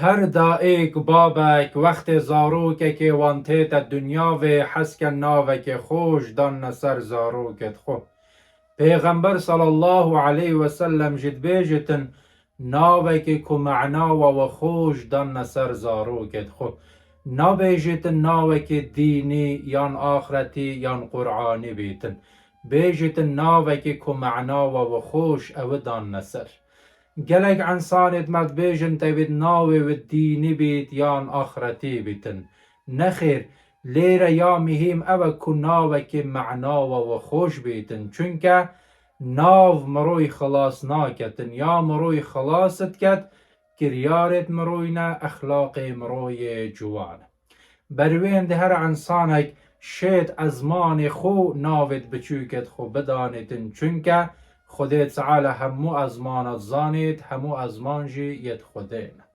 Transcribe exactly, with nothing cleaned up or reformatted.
Her daîk, babek, wextê zarokekê wan tête dinyavê, hez ke navekê xweş danne ser zarokêd xwe. Pêxember sallallahu aleyhi ve sellem jî dibêjitin, navekê ku me'nawa we xweş danne ser zarokêd xwe. Nabêjitin navekê dînî yan axretî yan Qur'anî bîtin. Bêjitin navekê ku me'nawa we xweş ew danne ser. Gelek insanêd me dibêjin tevîd navê wî dînî bît yan axretî bîtin. Nexêr, lêre ya mihîm ew e ku navekê me'nawa we xweş bîtin. Çunke nav miroy xilas naketin. Ya miroy xilas diket, kiryarêd miroy ne, exlaqê miroyê ciwan e. Berwên di her insanek şêt ezmanê xwe navêd biçûkêd xwe bidanêtin. Çunke Xwedê Teala hemû ezmanat zanêt, hemû ezman jî yêd Xwedê ne.